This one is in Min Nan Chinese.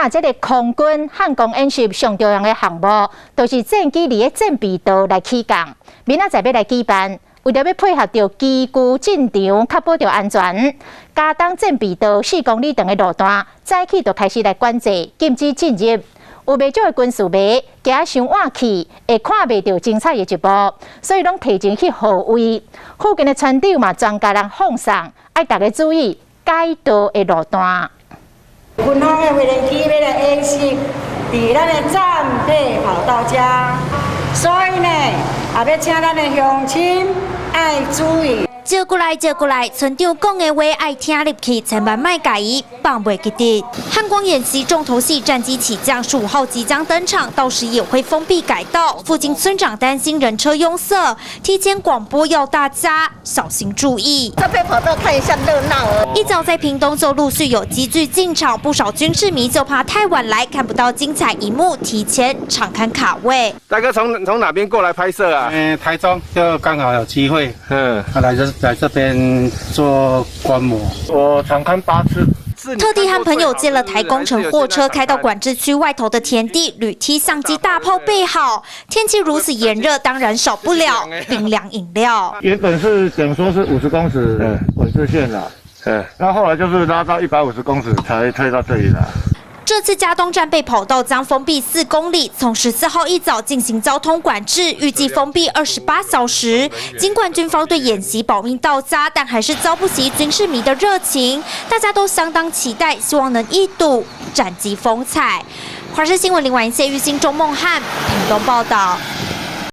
仔這个空軍漢光演習上重要的項目，就是戰機佇咧戰備道來起降。明仔載欲來舉辦，為著欲配合著機具進場，確保著安全，佳冬戰備道4公里長的路段，早起就開始來管制，禁止進入。有袂少的軍事迷驚傷晚去，會看袂著精彩的直播，所以攏提前去號位。附近的村長嘛，專共人放送，愛逐家注意改道的路段。軍方的飛行機欲來演習，佇咱的戰備跑道遮，所以呢，也欲請咱的鄉親愛注意。招過來，招過來，村長講的話愛聽入去，千萬莫共伊放袂記得。漢光演習重頭戲戰機起降，15號即將登場，到時也會封閉改道。附近村長擔心人車擁塞，提前廣播要大家小心注意。這邊跑道看一下熱鬧。一早在屏東就陸續有機具進場，不少軍事迷就怕太晚來看不到精彩一幕，提前場勘卡位。大哥從哪邊過來拍攝啊？嗯，台中就剛好有機會，來這邊做觀摩。我場勘8次。特地和朋友借了台工程貨車，開到管制區外頭的田地，鋁梯相機大炮備好。天氣如此炎熱，當然少不了冰涼飲料。原本是講說是50公尺管制線啦，那後來就是拉到150公尺才推到這裡來。這次佳冬戰備跑道將封閉4公里，從14號一早進行交通管制，預計封閉28小時。儘管軍方對演習保密到家，但還是澆不熄軍事迷的熱情。大家都相當期待，希望能一睹戰機風采。華視新聞林婉謝玉興、鍾夢漢屏東報道。